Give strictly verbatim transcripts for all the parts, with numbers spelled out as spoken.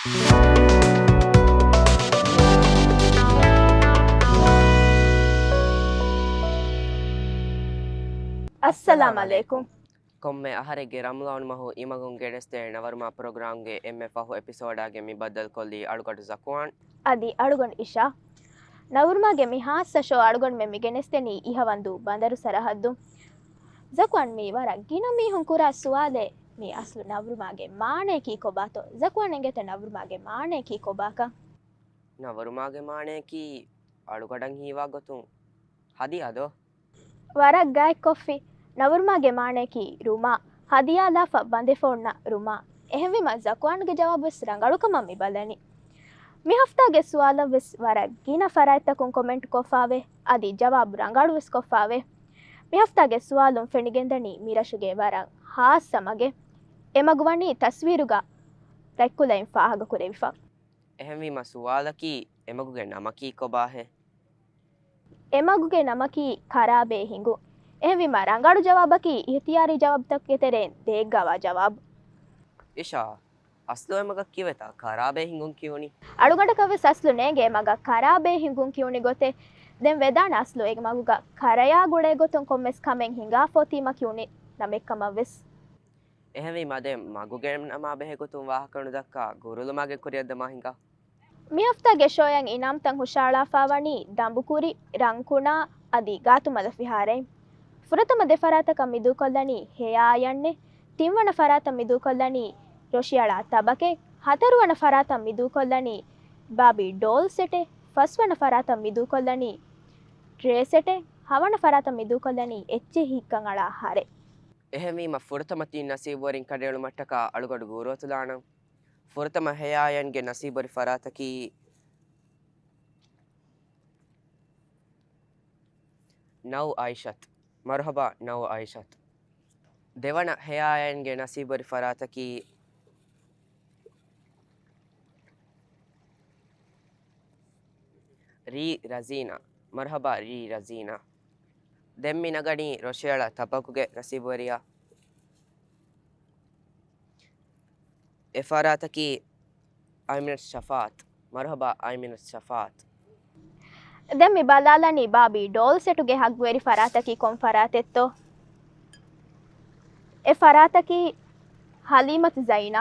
އައްސަލާމް ޢަލައިކުމް. ކޮންމެ އަހަރެއްގެ ރަމަޟާން މަހު އިމަގުން ގެނެސްދޭ ނަވަރުމާ ޕްރޮގްރާމްގެ އެންމެ ފަހު އެޕިސޯޑާގެ މި ބައްދަލުކޮށްލީ އަޅުގަނޑު ޒަކުވާން. އަދި އަޅުގަނޑު އިޝާ. ނަވަރުމާގެ މި ހާއްސަ ޝޯ އަޅުގަނޑުމެން މި ގެނެސްދެނީ އިހަވަންދޫ ބަނދަރު ސަރަހައްދުން. ޒަކުވާން، މީ ވަރަށް ގިނަ މީހުން ކުރާ ސުވާލެއް. މި އަސްލު ނަވަރުމާގެ މާނަޔަކީ ކޮބާތޯ؟ ޒަކުވާން، އެނގޭތަ ނަވަރުމާގެ މާނަޔަކީ ކޮބާކަން؟ ނަވަރުމާގެ މާނަޔަކީ އަޅުގަޑަށް ހީވާ ގޮތުން ހަދިޔާ ދޯ؟ ވަރަށް ގާތްކޮށްފި. ނަވަރުމާގެ މާނަޔަކީ ރުމާ، ހަދިޔާލާފަ ބަނދެފަ އޮންނަ ރުމާ. އެހެންވީމަ ޒަކުވާންގެ ޖަވާބުވެސް ރަނގަޅުކަމަށް މި ބަލަނީ. މި ހަފްތާގެ ސުވާލަށްވެސް ވަރަށް ގިނަ ފަރާތްތަކުން ކޮމެންޓް ކޮށްފާވޭ، އަދި ޖަވާބު ރަނގަޅުވެސް ކޮށްފާވޭ. މި ހަފްތާގެ ސުވާލުން ފެނިގެންދަނީ މި ރަށުގެ ވަރަށް ހާއްސަ މަގެއް. އެ މަގު ވަނީ ތަސްވީރުގަ ރަތްކުލައިން ފާހަގަކުރެވިފަ. އެހެންވީމަ ސުވާލަކީ، އެމަގުގެ ނަމަކީ ކޮބާހޭ؟ އެމަގުގެ ނަމަކީ ކަރާބޭ ހިނގުން. އެހެންވީމަ ރަނގަޅު ޖަވާބަކީ އިހްތިޔާރީ ޖަވާބުތަކުގެ ތެރެއިން ދޭއްގަވާ ޖަވާބު. އިޝާ، އަސްލު އެމަގަށް ކީއްވެތަ ކަރާބޭ ހިނގުން ކިޔުނީ؟ އަޅުގަނޑަކަށްވެސް އަސްލު ނޭނގެ އެމަގަށް ކަރާބޭ ހިނގުން ކިޔުނި ގޮތެއް. ދެން ވެދާނެ އަސްލު އެމަގުގަ ކަރަޔާ ގުޅޭގޮތުން ކޮންމެސް ކަމެއް ހިނގާފަ އޮތީމަ ކިޔުނި ނަމެއްކަމަށްވެސް. އެހެންވީމަ ދެން މަގުގެ ނަމާ ބެހޭގޮތުން ވާހަކަ ނުދައްކާ ގުރުލުމާގެ ކުރިއަށްދަމާ ހިނގާ. މި ހަފްތާގެ ޝޯއަށް އިނާމްތައް ހުށައަޅާފާވަނީ ދަނބުކުރި، ރަންކުނާ އަދި ގާތުމަލަށް ފިހާރައިން. ފުރަތަމަ ދެ ފަރާތަކަށް މި ދޫކޮށްލަނީ ހެޔާ އަޔަންއެއް، ތިންވަނަ ފަރާތަށް މި ދޫކޮށްލަނީ ރޮށިއަޅާ ތަބަކެއް، ހަތަރުވަނަ ފަރާތަށް މި ދޫކޮށްލަނީ ބާބީ ޑޯލް ސެޓެއް، ފަސްވަނަ ފަރާތަށް މި ދޫކޮށްލަނީ ޓްރޭ ސެޓެއް، ހަވަނަ ފަރާތަށް މި ދޫކޮށްލަނީ އެއްޗެއް ހިއްކަން އަޅާ ހަރެއް. އެހެންވީމަ ފުރަތަމަ ތިން ނަސީބުވެރިން ކަނޑައެޅުމަށްޓަކާ އަޅުގަޑު ގުރުއަތުލާނަން. ފުރަތަމަ ހެޔާ އަޔަންގެ ނަސީބުވެރި ފަރާތަކީ ނައު އައިޝަތު. މަރުހަބާ ނައު އައިޝަތު. ދެވަނަ ހެޔާ އަޔަންގެ ނަސީބުވެރި ފަރާތަކީ ރީ ރަޒީނާ. މަރުހަބާ ރީ ރަޒީނާ. ދެން މި ނަގަނީ ރޮށިއަޅާ ތަބަކުގެ ނަސީބުވެރިޔާ. އެ ފަރާތަކީ އައިމިނަތު ޝަފާއަތު. މަރުހަބާ އައިމިނަތު ޝަފާއަތު. ދެން މި ބަލާލަނީ ބާބީ ޑޯލް ސެޓުގެ ހައްގުވެރި ފަރާތަކީ ކޮން ފަރާތެއްތޯ؟ އެ ފަރާތަކީ ހަލީމަތު ޒައިނާ.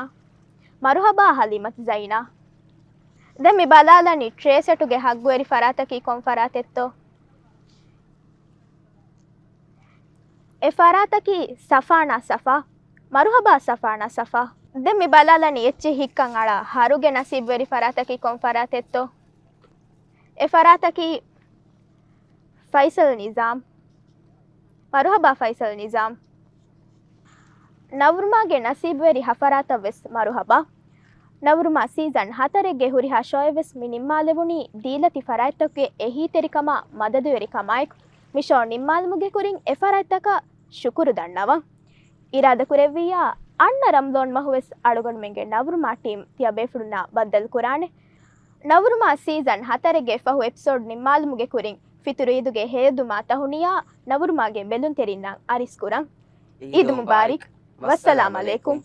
މަރުހަބާ ހަލީމަތު ޒައިނާ. ދެން މި ބަލާލަނީ ޓްރޭ ސެޓުގެ ހައްގުވެރި ފަރާތަކީ ކޮން ފަރާތެއްތޯ؟ އެ ފަރާތަކީ ސަފާނާ ސަފާ. މަރުހަބާ ސަފާނާ ސަފާ. ދެން މި ބަލާލަނީ އެއްޗެއް ހިއްކަން އަޅާ ހަރުގެ ނަސީބުވެރި ފަރާތަކީ ކޮން ފަރާތެއްތޯ؟ އެ ފަރާތަކީ ފައިސަލް ނިޒާމް. މަރުހަބާ ފައިސަލް ނިޒާމް. ނަވުރުމާގެ ނަސީބުވެރި ހަ ފަރާތަށް ވެސް މަރުހަބާ. ނަވުރުމާ ސީޒަން ހަތަރެއްގެ ހުރިހާ ޝޯއެއް ވެސް މި ނިންމާލެވުނީ ދީލަތި ފަރާތްތަކުގެ އެހީތެރިކަމާ މަދަދުވެރިކަމާއެކު. މި ޝޯ ނިންމާލުމުގެ ކުރިން އެ ފަރާތްތަކަށް ޝުކުރު ދަންނަވަން. އިރާދަކުރެއްވިއްޔާ، އަންނަ ރަމްޟާން މަހުވެސް އަޅުގަނޑުމެންގެ ނަވުރުމާ ޓީމް ތިޔަބޭފުޅުންނާ ބައްދަލުކުރާނެ. ނަވުރުމާ ސީޒަން ހަތަރެއްގެ ފަހު އެޕިސޯޑް ނިންމާލުމުގެ ކުރިން، ފިތުރު އީދުގެ ހެޔޮދުމާ ތަހުނިޔާ ނަވުރުމާގެ ބެލުންތެރިންނަށް އަރިސްކުރަން. އީދު މުބާރިކް. ވައްސަލާމް ޢަލައިކުމް.